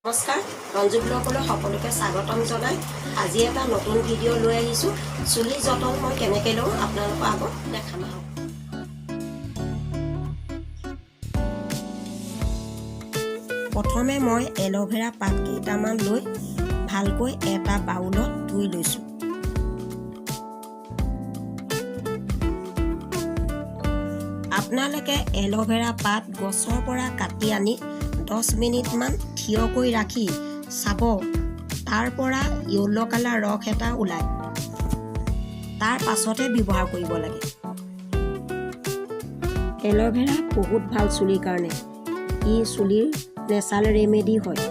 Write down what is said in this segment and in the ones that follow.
নমস্কাৰ, ৰঞ্জু ব্লগলৈ সকলোকে স্বাগতম জনাই আজি এটা নতুন ভিডিঅ' লৈ আহিছোঁ। চুলিৰ যতন মই কেনেকৈ লওঁ, আপোনালোকৰ আগত দেখাম, আহক। প্ৰথমে মই এল'ভেৰা পাত কেইটামান লৈ ভালকৈ এটা বাউলত ধুই লৈছোঁ। আপোনালোকে এল'ভেৰা পাত গছৰ পৰা কাটি আনি 10 মিনিটমান থিয়কৈ ৰাখি চাব, তাৰ পৰা য়েল্ল' কালাৰ ৰস এটা ওলায়। তাৰ পাছতহে ব্যৱহাৰ কৰিব লাগে। এল'ভেৰা বহুত ভাল চুলিৰ কাৰণে। ই চুলিৰ নেচাৰেল ৰেমেডি হয়।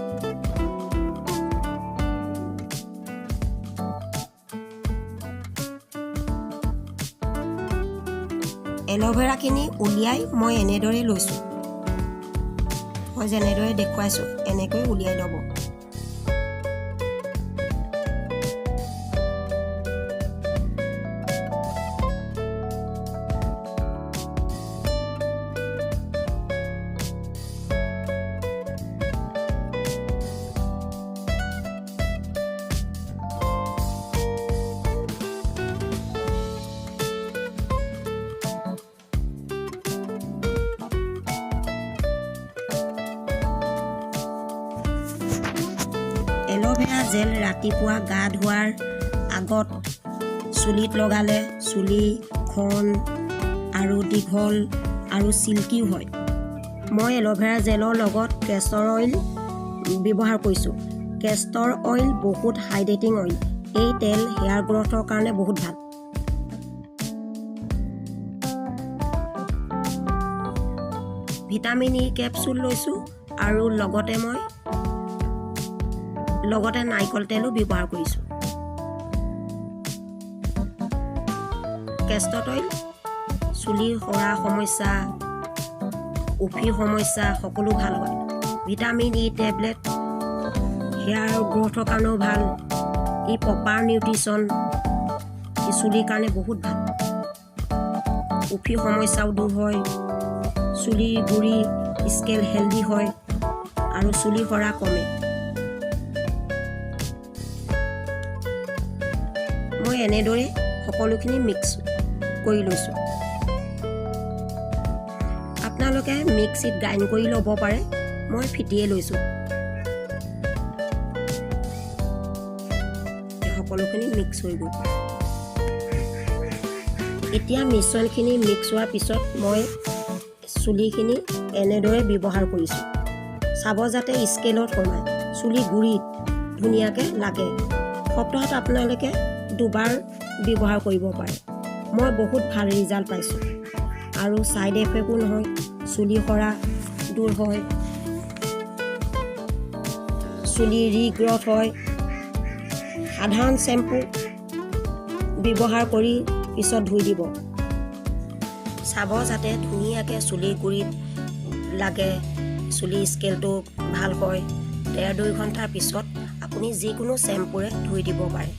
এল'ভেৰাখিনি উলিয়াই মই এনেদৰে লৈছোঁ। মই যেনেদৰে দেখুৱাইছোঁ, এনেকৈ উলিয়াই ল'ব। এল'ভেৰা জেল ৰাতিপুৱা গা ধোৱাৰ আগত চুলিত লগালে চুলি ঘন আৰু দীঘল আৰু চিল্কিও হয়। মই এল'ভেৰা জেলৰ লগত কেষ্টৰ অইল ব্যৱহাৰ কৰিছোঁ। কেষ্টৰ অইল বহুত হাইড্ৰেটিং অইল। এই তেল হেয়াৰ গ্ৰ'থৰ কাৰণে বহুত ভাল। ভিটামিন ই কেপচুল লৈছোঁ আৰু লগতে মই নাৰিকল তেলো ব্যৱহাৰ কৰিছোঁ। কেষ্টৰ অইল চুলিৰ সৰা সমস্যা, উফিৰ সমস্যা সকলো ভাল হয়। ভিটামিন ই টেবলেট হেয়াৰ গ্ৰ'থৰ কাৰণেও ভাল। ই প্ৰপাৰ নিউট্ৰিচন, ই চুলিৰ কাৰণে বহুত ভাল। উফিৰ সমস্যাও দূৰ হয়, চুলিৰ গুৰি, স্কেল্প হেল্ডি হয় আৰু চুলি সৰা কমে। মই এনেদৰে সকলোখিনি মিক্স কৰি লৈছোঁ। আপোনালোকে মিক্সিত গ্ৰাইণ্ড কৰি ল'ব পাৰে, মই ফিটিয়ে লৈছোঁ। সকলোখিনি মিক্স হৈ গ'ল। এতিয়া মিশ্ৰণখিনি মিক্স হোৱাৰ পিছত মই চুলিখিনি এনেদৰে ব্যৱহাৰ কৰিছোঁ। চাব যাতে স্কেলত সোমায়, চুলি গুৰিত ধুনীয়াকৈ লাগে। সপ্তাহত আপোনালোকে দুবাৰ ব্যৱহাৰ কৰিব পাৰে। মই বহুত ভাল ৰিজাল্ট পাইছোঁ আৰু ছাইড এফেক্টো নহয়। চুলি সৰা দূৰ হয়, চুলি ৰিগ্ৰথ হয়। সাধাৰণ শ্বেম্পু ব্যৱহাৰ কৰি পিছত ধুই দিব। চাব যাতে ধুনীয়াকৈ চুলিৰ গুৰিত লাগে, চুলি স্কেলটো ভাল হয়। 1.5-2 ঘণ্টাৰ পিছত আপুনি যিকোনো শ্বেম্পুৰে ধুই দিব পাৰে।